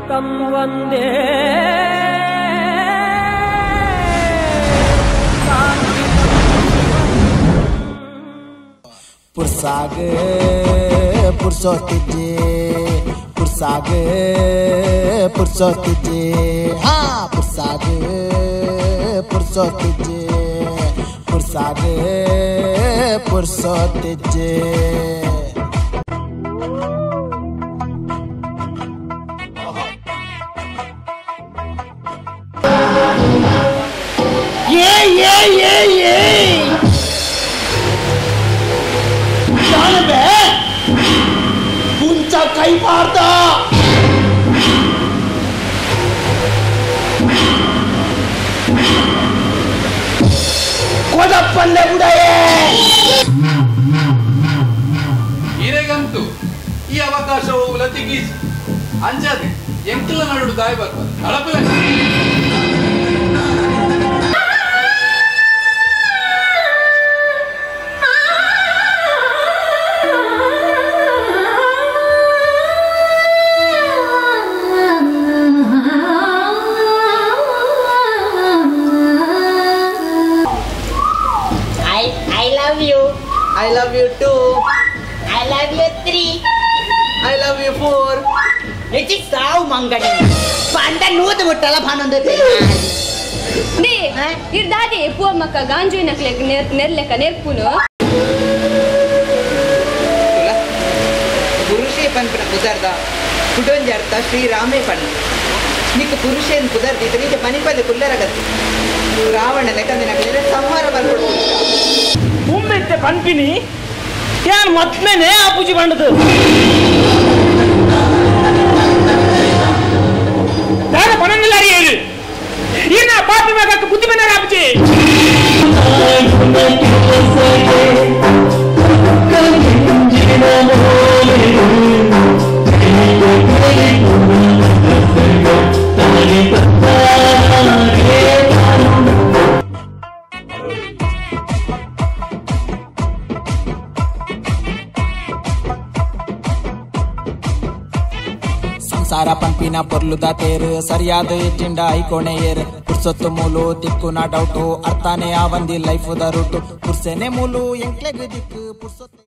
तं वन्दे पुरसाग पुरसोती पुरसाग पुरसोती हाँ पुरसाग पुरसोती पुरसाग पुरसोती। ये ये ये ये पुंचा कई मारता कोडप्पल्ले बुडाये ಇರೆಗಂತೂ ಈ ಅವಕಾಶವು ಲತಿಗೀಜ್ ಅಂಜಾದೆ ಎಂಕಲ ನಡುಡು ದಾಯಿ ಬರ್ಬಾರ್ದು ಅಳಪಲೆ. I love you. I love you too. I love you 3. I love you 4. It's ಸಾವು ಮಂಗಡಿ ಪಂಡ ನೂದು ಮುಟ್ಟಲ ಭಾನೊಂದು ನೇ ಇರ್ದಾದೆ ಪುವ ಮಕ್ಕ ಗಾಂಜು ನಕ್ಲೆ ನೆರ್ಲೆಕ ನೆರ್ಪುನು ಪುರುಷೇ ಪನ್ಪನ ಪುದರ್ದ ಕುಟೊಂಜರ್ಥ ಶ್ರೀರಾಮೇ ಪಣ್ಣ ನಿಕ್ ಪುರುಷೇನ್ ಪುದರ್ದಿ ನಿಜ ಮನಿಪದ ಕುಲ್ಲರಗತಿ ರಾವಣ ಲೆಕ್ಕಂದಿನ ಸಂಹಾರ ಬರ್ಕೊಡು ಉಮ್ಮೆತ್ತೆ ಪನ್ಪಿನಿ ಯಾನ್ ಮೊದ್ಲೇನೆ ಆ ಪೂಜೆ ಬಂಡದು ದಾನ ಪನಂದಿಲ್ಲ ಅರಿಯೇರು ಇನ್ನ ಪಾಪಿ ಮಗಕ್ಕೆ ಬುದ್ಧಿ ಬಂದಾರ ಆಪುಜಿ. ಸಂಸಾರ ಪಂಪಿನ ಪೊರ್ಲುದ ತೇರು ಸರಿಯಾದ ಇಟ್ಟಿಂಡ ಐಕೋಣೆ ಏರು ಪುರ್ಸೊತ್ತು ಮೂಲು ತಿಕ್ಕುನ ಡೌಟು ಅರ್ಥಾನೆ ಆವಂದಿ ಲೈಫ್ the route ಪುರ್ಸೆನೆ ಮೂಲು ಎಂಕ್ಲೆಗ್ ದಿಕ್ಕು ಪುರ್ಸೊತ್ತು.